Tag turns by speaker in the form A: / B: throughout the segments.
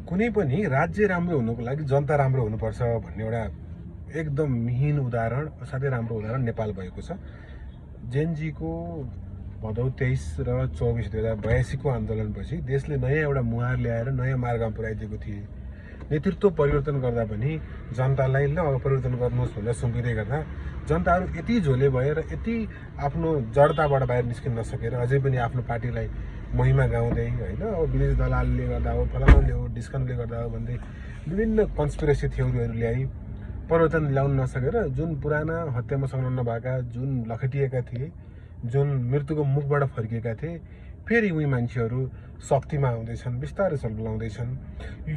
A: कुनै पनि राज्य राम्रो हुनुको लागि जनता राम्रो हुनुपर्छ भन्ने एउटा एकदम मिहिन उदाहरण, असाध्यै राम्रो उदाहरण नेपाल भएको छ। जेनजीको भदौ 23 र 24 2082 को आन्दोलनपछि देशले नयाँ एउटा मुहार ल्याएर नयाँ मार्गमा पुर्याइदिएको थिए। नेतृत्व परिवर्तन गर्दा पनि जनतालाई ल परिवर्तन गर्नुहोस् भनेर सुम्पिँदै गर्दा जनताहरू यति झोले भएर यति आफ्नो जडताबाट बाहिर निस्किन नसकेर अझै पनि आफ्नो पार्टीलाई महिमा गाउँदै होइन, अब विदेशी दलालले गर्दा हो, फलानाले हो, डिस्काउन्टले गर्दा हो भन्दै विभिन्न कन्स्पिरेसी थ्योरीहरू ल्याई परिवर्तन ल्याउन नसकेर जुन पुराना हत्यामा संलग्न भएका, जुन लखेटिएका थिए, जुन मृत्युको मुखबाट फर्किएका थिए, फेरि उही मान्छेहरू शक्तिमा आउँदैछन्, बिस्तारै चलाउँदैछन्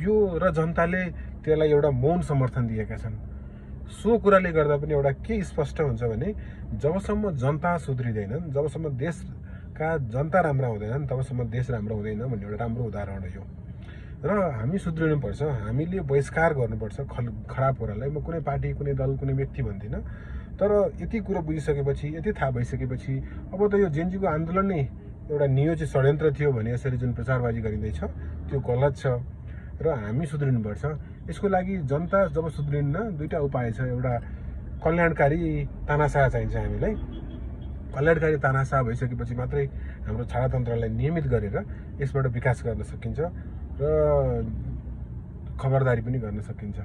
A: यो, र जनताले त्यसलाई एउटा मौन समर्थन दिएका छन्। सो कुराले गर्दा पनि एउटा के स्पष्ट हुन्छ भने जबसम्म जनता सुध्रिँदैनन्, जबसम्म देशका जनता राम्रा हुँदैनन्, तबसम्म देश राम्रो हुँदैन भन्ने एउटा राम्रो उदाहरण हो यो। र हामी सुध्रिनुपर्छ, हामीले बहिष्कार गर्नुपर्छ खराब कुरालाई। म कुनै पार्टी, कुनै दल, कुनै व्यक्ति भन्दिनँ, तर यति कुरो बुझिसकेपछि, यति थाहा भइसकेपछि अब त यो जेनजीको आन्दोलन नै एउटा नियोजित षड्यन्त्र थियो भने यसरी जुन प्रचारबाजी गरिँदैछ त्यो गलत छ र हामी सुध्रिनुपर्छ। यसको लागि जनता जब सुध्रिन्न दुईटा उपाय छ। एउटा कल्याणकारी तानाशाह चाहिन्छ हामीलाई। कल्याणकारी तानाशाह भइसकेपछि मात्रै हाम्रो छाडातन्त्रलाई नियमित गरेर यसबाट विकास गर्न सकिन्छ र खबरदारी पनि गर्न सकिन्छ।